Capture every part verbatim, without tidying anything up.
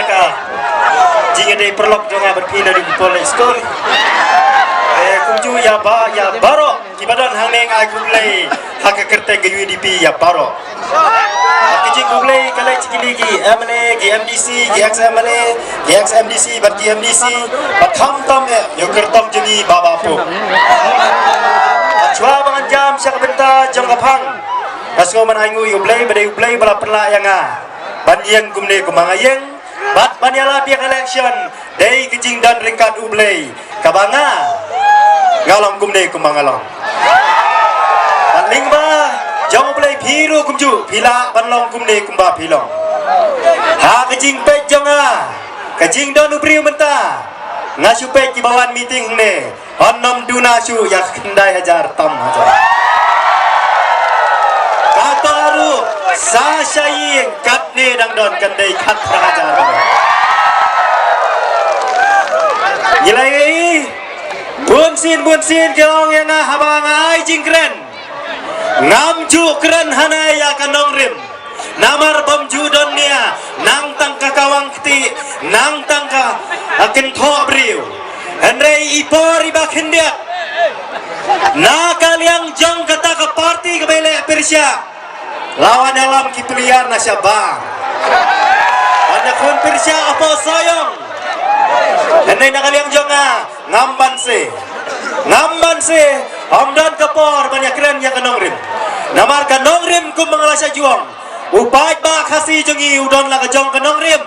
Ka jingïadei paralok jong nga bad phi na ri College School. Eh, kumjuh ïa ba, ïa baroh kiba don hangne nga ai khublei ha ka kyrteng ka U D P ïa baroh. Ka jingkhublei ka leit sha kine ki M L A, ki M D C, ki ex M L A, ki ex M D C bad ki M D C bad khamtam eh ïa u kyrtong jong ngi Bah Bah Pup. Shuwa ba ngan jam sha ka bynta jong ka phang, nga sngew ban ai nguh ïa U Blei ba dei U Blei ba la pynlah ïa nga ban ïeng kumne kumba nga ïeng. Bad ban ïalap ïa ka election dei ka jingdon ryngkat U Blei kaba nga, nga long kumne kumba nga long. Bad lyngba jong U Blei phi ruh kumjuh phi lah ban long kumne kumba phi long. Ha ka jingpeit jong nga, ka jingdon u briew mynta, nga shu peit kiba wan meeting hangne. Hynrei ym duna shuh ïa khyndai hajar tam hajar. Kata ruh sa sha ïing katne dang don kan dei khatphra hajar. Ngi la ïohi bunsien bunsien ki ong ïa nga haba nga ai jingkren, ngam ju kren hangne ïa ka nongrim. Namar bym ju don nia, nang tang ka kawang kti, nang tang ka, a, kynthoh briew. Hynrei i por iba khyndiat, na ka liang jong kata ka party kaba ïaleh pyrshah, la wan ïalam ki player na shabar. Wan ïakhun pyrshah hapoh Sohiong. Hynrei na ka liang jong nga, ngam banse. Ngam banse, ym don ka por ban ïakren ïa ka nongrim. Namar ka nongrim kumba nga la shah ju ong, u paidbah Khasi jong ngi u don la ka jong ka nongrim.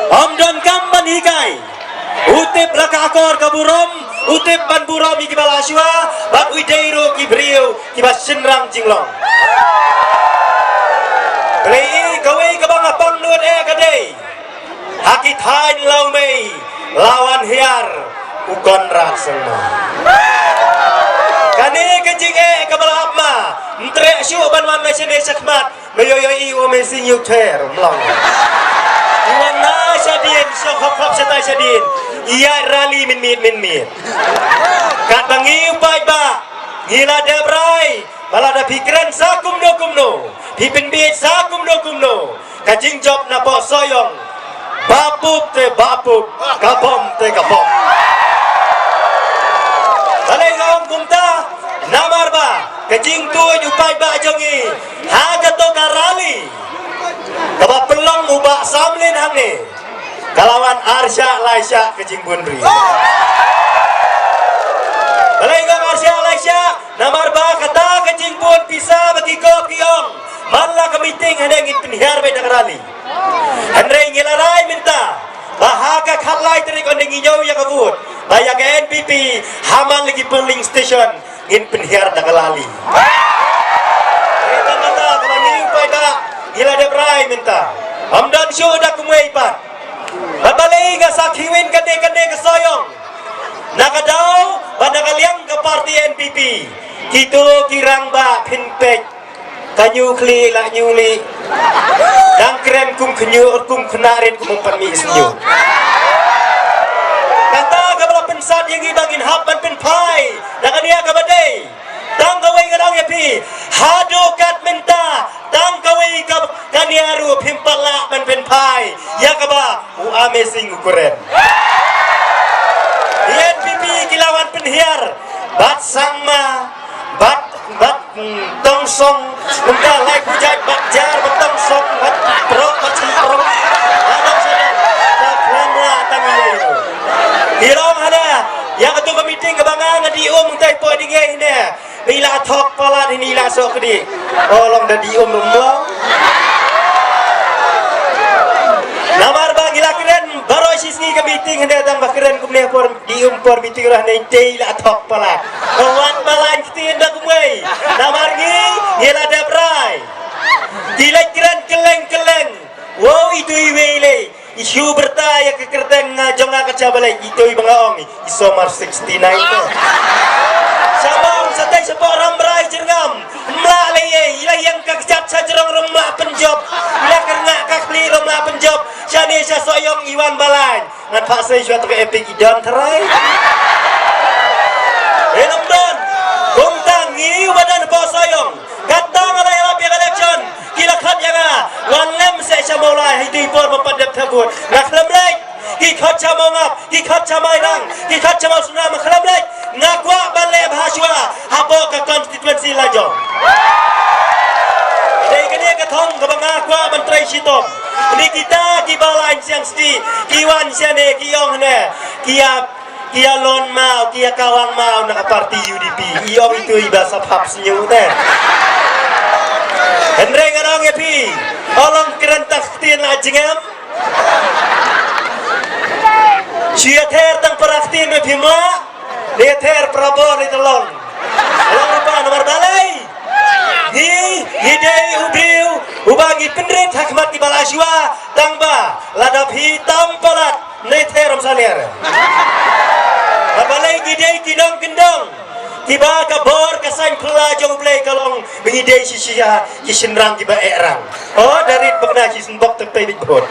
Ym don kam ban hikai. U tip la ka akor ka burom, u tip ban burom ïa kiba la shuwa, bad u dei ruh ki briew kiba shynrang jinglong. Balei kawei kaba nga pang nud eh ka dei ha ki thaiñ Lawmei la wan hiar u Conrad Sangma. Kane ka jingeh kaba la hap ma, ym treh shuh ban wan na shane shakhmat, me ïoh ïohi u Amazing Youth Fair, ym long. I wan na shadien, shong hop hop shatai shadien, ïaid rally mynmiet mynmiet. Katba ngi u paidbah ngi la dep rai ba lada phi kren sa kumno kumno, phi pynbieit sa kumno kumno, ka jingjop napoh Sohiong, Bah Pup te Bah Pup, ka bom te ka bom. Balei nga ong kumta? Namar ba ka jingtuid u paidbah jong ngi ha kato ka rally kaba pynlong u Bah Samlin hangne, ka la wan ar shah lai shah ka jingbun briew. Balei nga ong ar shah lai shah? Namar ba kata ka jingbun pisa ba ki kop ki ong, man la ka meeting hangne ngin pynhiar beit da ka rally. Hynrei ngi la rai mynta ba ha ka khatlai tarik ynda ngi ñiew ïa ka vote, ba ïa ka N P P ha man la ki polling station ngin pynhiar da ka rally. Hynrei tang kata ba ngi u paidbah ngi la dep rai mynta, ym don shuh da kumwei pat. Bad balei nga sa khiwin kane kane ka Sohiong? Na ka daw ba na ka liang ka party N P P, kito ki rangbah phin peit, ka ñiuh khlieh la ñiuh lieh. Dang kren kum khñiuh, kum khynnah rit, kum ym pat mih sñiuh. Kata kaba la pynsat ïa ngi ba ngin hap ban pynphai na kane kaba dei. Tang kawei ngan ong ïa phi, haduh kat mynta tang kawei ka, kane ruh phim pat lah ban pynphai ïa kaba u Amazing u kren. N P P ki la wan pynhiar bad Sangma, bad, bad, mm, Tongsong, kumta lai pujat bad jar bad Tongsong bad Prok bad Sengprok. Bad Tongsong bad Prok la tang ïa u. Ki long hana ïa katu ka meeting kaba nga nga dih um, kumta i poi ding ïa hina. Ni la thok palat, ni la sok kdi. O long da dih um rum long. Namar ba ngi la kren baroh shi sngi ka meeting hynda tang ba kren kumne por dih um por meeting rah nei tei la thok palat. Ka wan balan kti da kumwei. Namar ngi ngi la dep rai. Ti leit kren kylleng kylleng. Wow, itu iwei lei. I shu byrta ïa ka kyrteng nga jong nga ka cha balei, ito i ba nga ong i Somar sixty-nine to. Sha bang sa tei sha pok Rambrai Jyrngam. Mla lei ei, i la ïeng ka kjat sha jrong rum mla pynjop. I la kyrngah ka khlieh rum mla pynjop. Shane sha Sohiong i wan balan. Ngan phah sei shuwa to ka epic i don tharai. Ynda don. Kumta ngi u ba don hapoh Sohiong. Kata nga la ïalap ïa ka election, ki la khot ïa nga, wan lem seh sha Mawlai, ha itu i por ba pat dep thep Nga khlem leit. Ki khot sha Mawngap, ki khot sha Mairang, ki khot sha Mawsynram, nga khlem leit. Nga kwah ban leh bha shuwa hapoh ka constituency la jong. Dei kane ka thong kaba nga kwah ban trei shitom. Ni kita kiba la ïeng siang sdi, ki wan shane, ki ong ne, ki ïa, ki ïa lon maw, ki ïa kawang maw na ka party U D P. I ong itu iba sa phap sniew te. Hynrei nga ong ïa phi, u long kren tang ktien la jingem. Shu ïather tang para ktien ruh phim lah. Ïather para bor ruh te long. Long ruh ba namar balei? Ngi, ngi dei u briew uba ngi pynrit ha khmat kiba la shuwa, tang ba lada phi tam palat ne ther ym salia. Namar balei? Ngi dei ki nongkyndong kiba ka bor ka saiñ phylla jong U Blei ka long ba ngi dei shisha ki shynrang kiba eh rang. Oh, da rit ba kane ki sngewbok te pei bit bhut.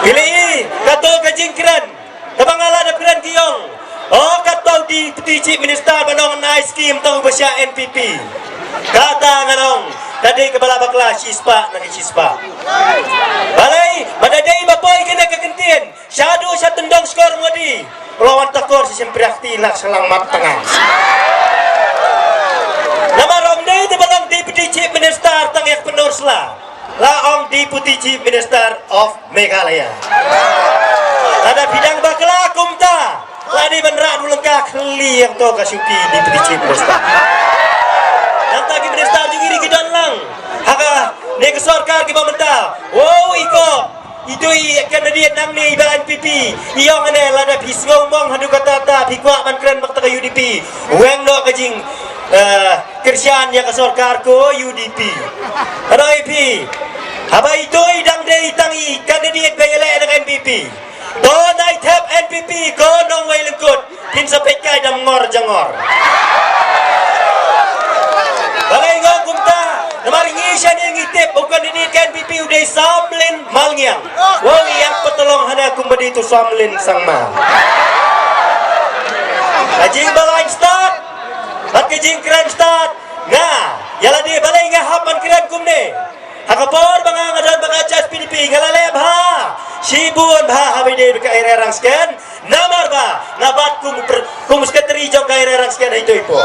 Kylli, kato ka jingkren kaba nga la dep kren ki ong. Oh, kato Deputy Chief Minister ba nong nai skim tang ba sha N P P. Kata nga ong, ka dei kaba la bakla shispah na ki shispah. Balei, ba da dei ba poi kane ka kyntien shaduh sha tyndong skor Modi. Lawan takor shisien priak ti lak selang mat tanga. Namar ym dei te ba long Deputy Chief Minister tang ïa ka pynur sla. La ong Deputy Chief Minister of Meghalaya. Lada phi dang bakla kumta, la dei ban rah du lyngka khlieh ïa kato ka shuki Deputy Chief Minister. Nangta ki minister jong ngi ki don lang ha kane ka sorkar kiba mynta. Wow, iko. Itu i candidate nangne iba N P P. I ong ne lada phi sngew mong haduh katta katta phi kwah ban kren bad ka U D P. Weng noh ka jing, eh, kyrshan ïa ka sorkar ko U D P. Hynrei phi, haba itu i dang dei tang i candidate ba ïaleh na ka N P P. To nai thep N P P ko nongwei lyngkut. Phin sa peit kai da mngor jangor. Balei nga ong kumta? Namar ngi shane ngi tip u candidate ka N P P u dei Samlin Malngiang. Wow, ïa patlong hana kumba dei tu Samlin Sangma. Ka jingbalai stad bad ka jingkren stad. Nga, ïa lade balei nga hap ban kren kumne? Ha ka por ba nga nga don ba nga H S P D P nga la leh bha shibun bha ha ba ïadei bad ka Area Rangsken. Namar ba nga bat kum per-, kum sekretari jong ka Area Rangsken ha ito i por.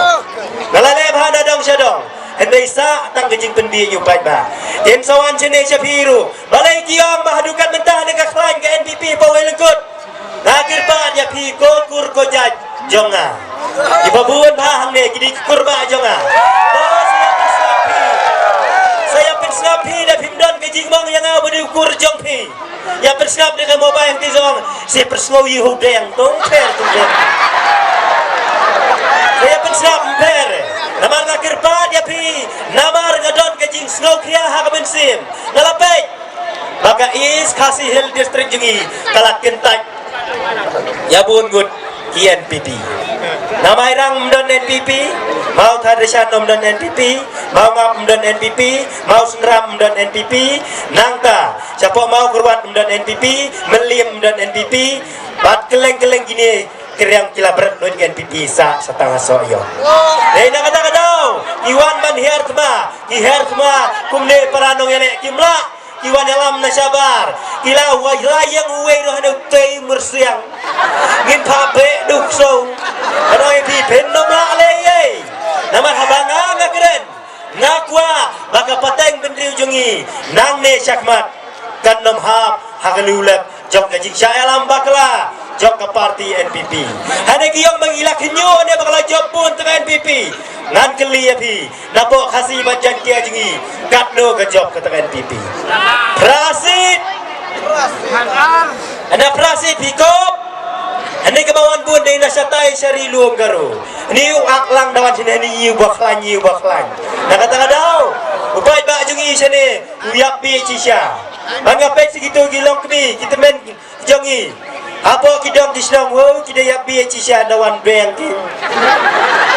Nga la leh bha na dong sha dong. Hynrei sa tang ka jingpynbeit ïa u paidbah. Kin sa wan shane sha phi ruh. Balei ki ong ba haduh kat mynta ne ka khlaiñ ka N P P pa wei lyngkut. Nga kyrpad ïa phi ko kur ko jait jong nga. Kiba bun bha hangne ki dei ki kur ba jong nga. To sa ïa pynsngap phi. Sa ïa pynsngap phi da phim don ka jingmong ïa nga ba dei u kur jong phi. Ïa pynsngap da ka mobile ti jong. Sa ïa pynsngap ïa u deng tong pher tu deng. Sa ïa pynsngap pher. Namar nga kyrpad ïa phi. Namar nga don ka jingsngewkhia ha ka mynsiem. Nga la peit ba ka East Khasi Hills District jong ngi ka la kyntait ïa bun ngut ki N P P. Na Mairang ym don N P P, Mawthadraishan ym don N P P, Mawngap ym don N P P, Mawsynram ym don N P P, nangta shapoh Mawkyrwat ym don N P P, Mylliem ym don N P P, bad kylleng kylleng kine ki riang ki la bret lut N P P sa sa tang ha Sohiong. Dei na kata ka daw ki wan ban hiar thma, ki hiar thma kumne para nongïaleh kim lah. Ki wan ïalam na shabar. Ki la wa la ïeng uwei ruh hane u tei myrsiang. Ngin pha beh duk so. Ka dei phi phin nym lah lei ei. Namar haba nga nga kren, nga kwah ba ka pateng bynriew jong ngi nangne shakhmat kan nym hap ha ka liulep jong ka jingshah ïalam bakla jong ka party N P P. Hane ki ong ba ngi la khynñiuh ne bakla jop bun tang N P P. Ngan kylli ïa phi, napoh Khasi bad Jaiñtia jong ngi katno ka jop kata ka N P P? Phra seat. Hana phra seat phi kop. Hane kaba wan bun dei na shatai sha ri lum Garo. Ni u ak lang da wan shane ni u ba khlaiñ ni u ba khlaiñ. Na kata ka daw u paidbah jong ngi shane u ïap bit shisha. Ban nga peit sa kito ki longkmie ki tymmen jong ngi. Hapoh ki dong ki shnong, wow, ki da ïap bit shisha da wan beng ki.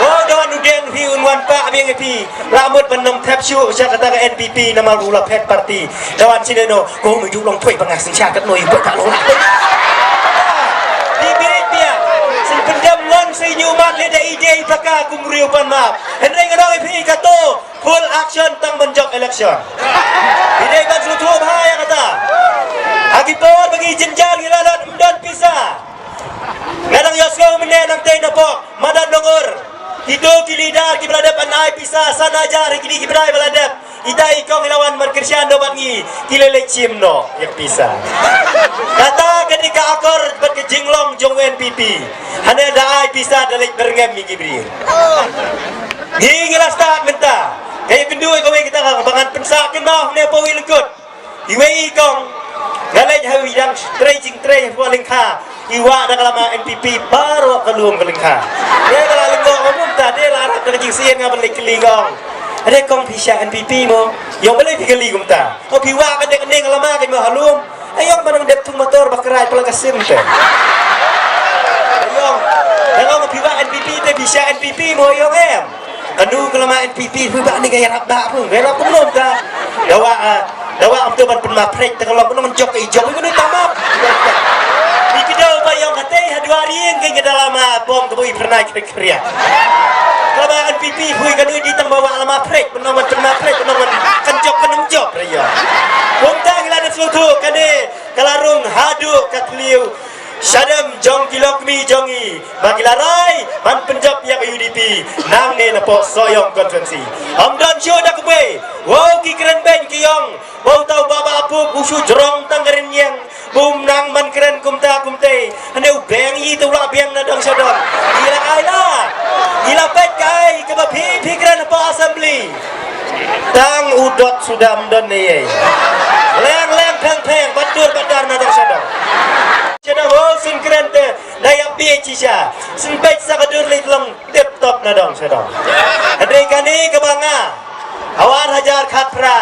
Wow, da wan u deng phi un wan pah beng phi. La mut ban nym thep shuh sha kata ka N P P namar u la phet party. Da wan shane no, ko me ju long poi ba nga shisha katno i poi ka long la. Di bit bia. Sin pyndem ngon si nyu mat le da i dei paka kum riu pan map. Hynrei nga dong i phi kato. Full action tang ban jop election. Phi dei ban sngewthuh Ngi ki la leit shim noh ïa ka pisa. Kata ka dei ka akor bad ka jinglong jong u N P P. Hane da ai pisa da leit byrngem ïa ki briew. Ngi ngi la stad mynta. Ka ïakynduh ïa kawei kata ka ba ngan pynsah kynmaw hane hapoh i lyngkut. Iwei i kong. Nga leit ha i dang trei jingtrei hapoh lyngkha. I wah da ka lama N P P baroh ka lum ka lyngkha. Dei ka la lyngngoh kumta, dei la rap da ka jingsien nga ban leit kylli kong. Dei kong phi shah N P P mo? Ïong balei phi kylli kumta? O phi wah ka dei ka dei ka lama ka mo ha lum. Ïong ba nang dep thung motor ba krai pala ka sim te. Ïong. Ïong phi wah N P P te phi shah N P P mo ïong em. Kanu ka lama N P P phi ba ni ka ïarap da phi. Ïarap kumno ta. Dawa ah, dawa am tu ban pynmap phrek te ka long kumno man jok i jok kumno ta map. Ni ki daw ba ïong kate ha dua rieng ke da lama bom ka bui pernai kre kre. Ka lama N P P phi kanu di tang bawa lama phrek kumno man pynmap phrek kumno man kan jok kan jok re ïa. Kumta ngi la da suthu kane ka la rung haduh ka tliu. Shadem jong ki longkmie jong i ba ki la rai ban pynjop ïa ka U D P nangne napoh Sohiong constituency. Ym don shuh da kawei. Wow ki kren beiñ ki ïong. Wow tau ba ba pup u shu jrong tang ka rynïeng. Bym nang ban kren kumta kumte. Hane u beng i tu la beng na dong sha dong. I la ai la. I la peit kai kaba phi phi kren hapoh assembly. Tang u dot suda ym don ne ei. Leng leng pheng pheng bad dur bad dar na dong sha dong. Sha dong ho syn kren te da ïa phi shisha. Syn peit sa ka dur leit long tip top na dong sha dong. Hynrei kane kaba nga ha ar hajar khatphra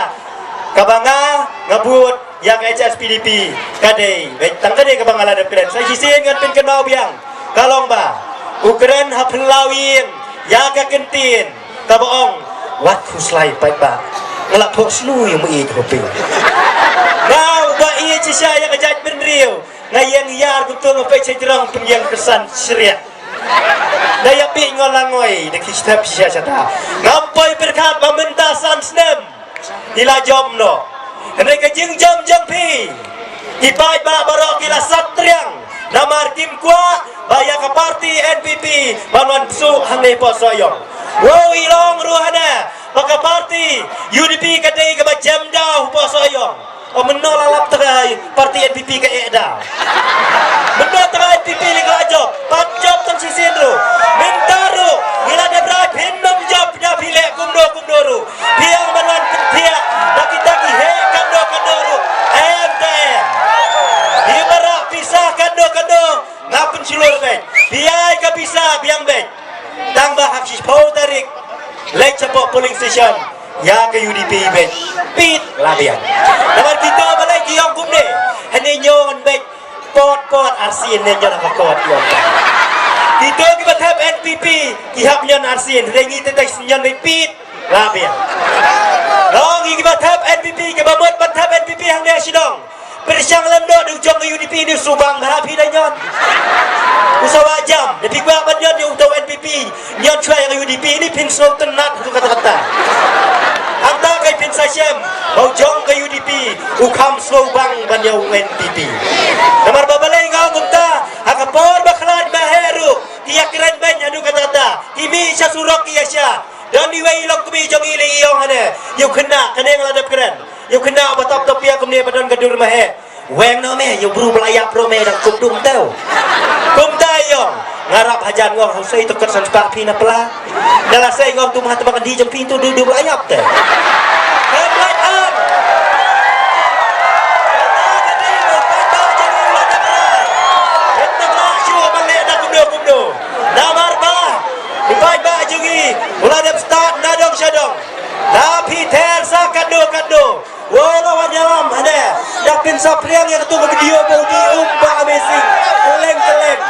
kaba nga nga bud ïa ka H S P D P ka dei beit tang ka dei kaba nga la dep kren. Sa shisien ngan pynkynmaw biang. Ka long ba u kren ha phyllaw ïing ïa ka kyntien kaba ong wat khuslai paidbah. Nga la thoh snu ïa u mei ka phi. Nga u ba ïa shisha ïa ka jaitbynriew nga ïeng ïar kumto nga peit sha jrong pynïeng kyrsan shriah. Da ïa phi ngol langoi da ki step shisha shata. Ngam poi pyrkhat ba mynta san snem. I la jom noh. Hynrei ka jingjom jong phi. Ki paidbah baroh ki la sat triang. Namar kim kwah ba ïa ka parti N P P ban wan psu hangne hapoh Sohiong. Wow i long ruh hane ba ka parti U D P ka dei kaba jem daw hapoh Sohiong. O mynno la lap ta ka parti N P P ka eh da. Mynno ta ka N P P lei ka la jop. Pat jop tang shisien ruh. Mynta ruh ngi la dep rai phin ym jop da phi leh kumno kumno ruh. Phi ïa ban wan pynphiah da kita ki heh kano kano ruh. Em te em. Phi ba rah pisa kano kano. Nga pynshlur beit. Phi ai ka pisa biang beit. Tang ba ha ka shiphew tarik leit shapoh polling station ïa ka U D P beit. Pit la biang. Namar kito ba leit ki ïong kumne. Hynne ñion beit. Pot pot arsien ne ñion ha ka kot ïong. Kito kiba thep N P P ki hap ñion arsien. Hynrei ngi te te ñion beit pit. La biang. Long ïa kiba thep N P P kiba mut ban thep N P P hangne ha shnong. Pyrshang lem noh da u jong ka U D P ne u sngewbang ba phi da ñion. U sawa jam da phi kwah ban ñion ïa uto u N P P ñion shuwa ïa ka U D P ne phin sngewtynnat tu kata kata. Hangta ka phin sa shem ba u jong ka U D P u kham sngewbang ban ïa u N P P. Namar ba balei nga ong kumta ha ka por ba khlad ba heh ruh ki ïa kren beiñ haduh kata kata ki mih sha surok ki ïa sha. Don iwei i longkmie jong i lei i ong hane ïa u khynnah kane nga la dep kren. Ïa u khynnah ba tap tap ïa kumne ba don ka dur maheh. Weng noh me ïa u bru ba la ïap ruh me dang kup dum teu. Kumta i ong nga rap hajan ngong ha u sei tu kat san spah phi na pla. Da la sei ngong tu ma tu ba ka di jong phi tu du du ba la ïap te. Hem lait am. Kata ka dei ba paidbah jong i u la dep rai. Hem dep rai shu ban leh da kumno kumno. Namar ba u paidbah jong i u la dep stad na dong sha dong. Da phi ther sa katno katno. Wei la wan ïalam hane. Da pynsaphriang ïa katu ka video ba u dih um ba amazing. Kylleng kylleng.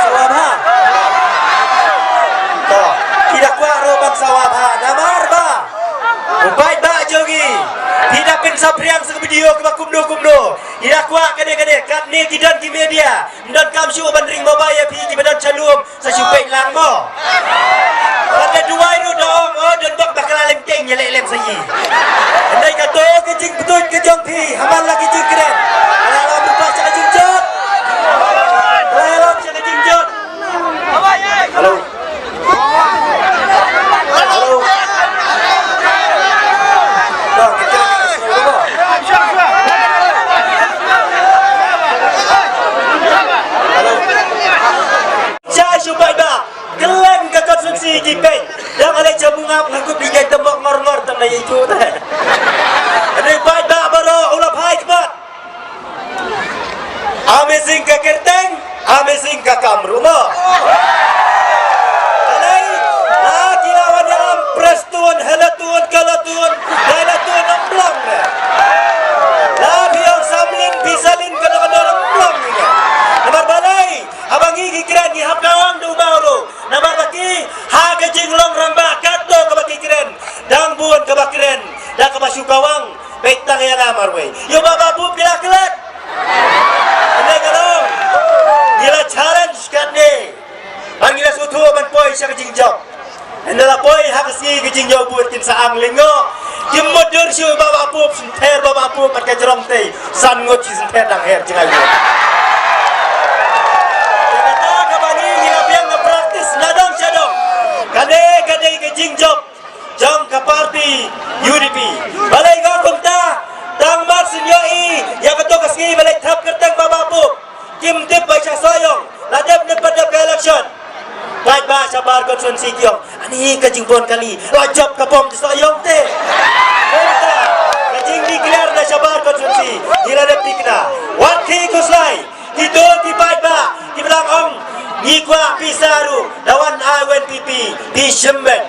Sawa bha. To, ki da kwah ruh ban sawa bha. Namar ba u paidbah jong i. Ki da pynsaphriang sa ka video kaba kumno kumno. Ki da kwah kane kane katne ki don ki media. Ym donkam shuh ban ring mobile ïa phi kiba don sha lum. Sa shu peit lang mo. Wat la duwai ruh da ong, oh, don bok ba ka la lem keng ïa leh lem sa yi. Hynrei kato ka jingpyntut ka jong phi ha man la ki jingkren. Ka la lam ruh ba sha ka jingjot. Ka la lam sha ka jingjot. Hello. Dang ale cha mungap ngaku bi ngai tembok ngor-ngor tam na itu te. Ani paidbah baroh u la phai khmat. Amazing ka kyrteng, amazing ka kam ruh mo. Alai, la ki la wan ïalam Prestone, Helatone, Kalatone, Dilatone, ym long ne. La phi ong Samlin, phi Salin, kano kano, ym long ne. Namar balei, haba ngi ki kren ngi hap kawang da u maw ruh. Namar ba ki ha ka jinglong rangbah katto kaba ki kren, dang bun kaba kren da kaba shu kawang. Beit tang ïa nga marwei. Ïa u Bah Bah Bup ki la klet. Ynda ka long ngi la challenge katne. Ba ngi la sngewthuh ban poi sha ka jingjop. Ynda la poi ha ka sngi ka jingïoh vote kin sa ang lyngngoh. Kim mutdur shuh Bah Bah Bup, sngewthuh Bah Bah Bup bad ka jrong tei. San ngut shi sngewthuh dang her jngai ngut. Kata kaba ngi ngi la biang nga practice na dong sha dong. Kane ka dei ka jingjop jong ka party U D P. Balei nga kumta? Tang mar shu ïohi ïa kato ka sngi balei thap kyrteng Bah Bah Bup. Kim tip ba sha Sohiong la dep ne pat dep ka election. Paidbah shabar constituency ki ong, ani ka jingbun kali la jop ka bom sha Sohiong te. Kumta ka jingdeclare na shabar constituency ngi la dep thikna. Wat ki khuslai. Kito ki paidbah kiba dang ong ngi kwah pisa ruh, da wan ai U N P P, phi shim beit.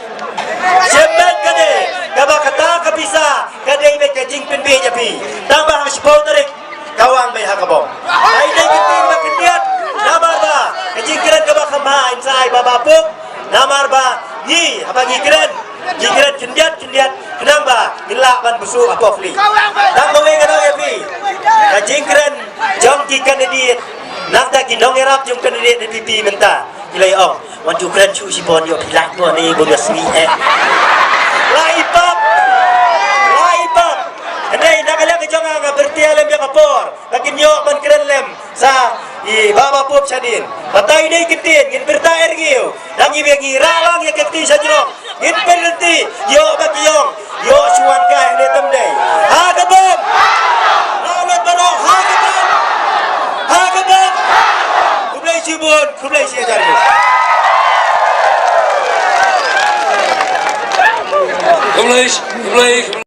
Shim beit ka dei kaba kata ka pisa ka dei beit ka jingpynbiej ïa phi. Tang ba ha shiphew tarik ka wang beit ha ka bom. Ai dei ka ktien ba khyndiat namar ba ka jingkren kaba kham bha in sa ai Bah Bah Bup. Namar ba ngi haba ngi kren, ngi kren khyndiat khyndiat khnang ba ngin lah ban buh shuh hapoh khlieh. Tang kawei ka dei ïa phi ka jingkren jong ki candidate. Nangta ki nongïarap jong candidate N P P mynta ki la ong, wan ju kren shuh shibun ïoh phi lait bun ne bun ïoh sngi eh. La i pap, la i pap. Hynrei na ka liang ka jong nga nga pyrthei lem ïa ka por ba kin ïoh ban kren lem sa i Bah Bah Bup shadien. Batai dei ktien ngin pyrta er ngi ïoh. Dang i biang i rah lang ïa ka kti sha jrong. Ngin pynlynti ïoh ba ki ïong ïoh shuwa kai ne tam dei. Ha ka bom. Ha ka bom. Ha ka bom. Khublei shibun, khublei shi hajar. Khublei, khublei.